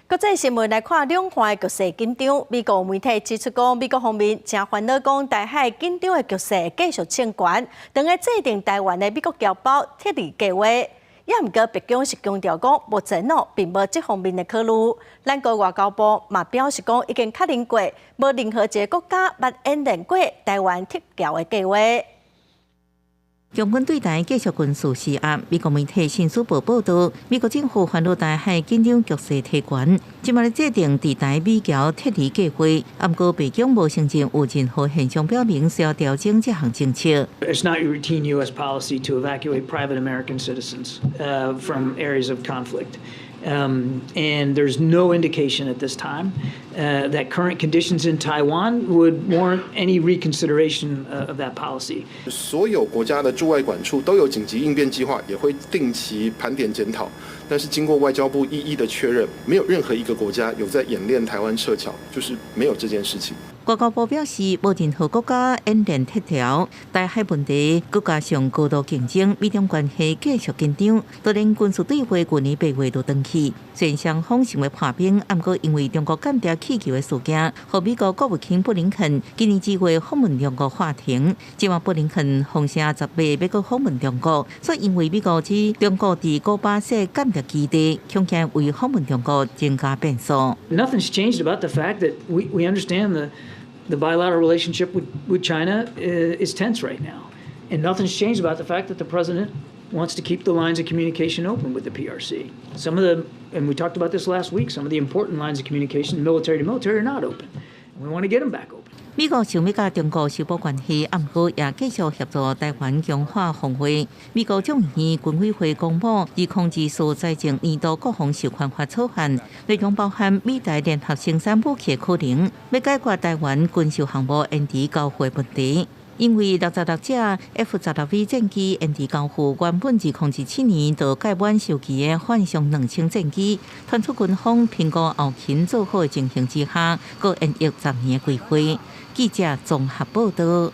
國際新聞來看，兩岸局勢緊張。美國媒體指出講，美國方面誠煩惱講，台海緊張的局勢繼續升懸，正咧制定台灣的美國僑胞撤離計劃。也毋過，白宮是強調講，目前哦並無這方面的考慮。咱國外交部嘛表示講，已經確認過，無任何一个國家捌演練過台灣撤僑的計劃。共軍對台繼續軍事施壓。美國媒體《新書報》報道，美國政府煩惱台海緊張局勢提懸，這馬咧制定佇台美僑撤離計劃。毋過白宮無承認有任何現象表明需要調整這項政策。 It's not routine U.S. policy to evacuate private American citizens from areas of conflict. And there's no indication at this time that current conditions in Taiwan would warrant any reconsideration of that policy. 所有國家的駐外館處都有緊急應變計劃，也會定期盤點檢討。但是經過外交部一一的確認，沒有任何一個國家有在演練台灣撤僑，就是沒有這件事情。外交部表示，無任何國家演練撤僑，台海問題閣加上高度競爭，美中關係繼續緊張。當然，軍事對話舊年8月就斷去，雖然雙方想欲破冰，毋過因為中國間諜氣球的事件，予美國國務卿布林肯今年2月訪問中國喊停。這馬布林肯風聲10月欲閣訪問中國，所以因為美國指中國佇古巴設間諜基地，恐驚為訪問中國增加變數。 Nothing's changed about the fact that we understand the bilateral relationship with China is tense right now. And nothing's changed about the fact that the president wants to keep the lines of communication open with the PRC. Some of the, and we talked about this last week, some of the important lines of communication, military to military, are not open. And we want to get them back open. 美國想欲佮中國修補關係，毋過也繼續協助台灣強化防衛。美國眾議院軍委會公布2024財政年度國防授權法草案，內容包含美台聯合生產武器可能，欲解決台灣軍售項目延遲交付問題。因為66架 F-16V 戰機延遲交付，原本2027年就屆滿修期的幻象2000戰機，傳出軍方評估後勤做好的情形之下，閣延役10年的規劃。記者綜合報道。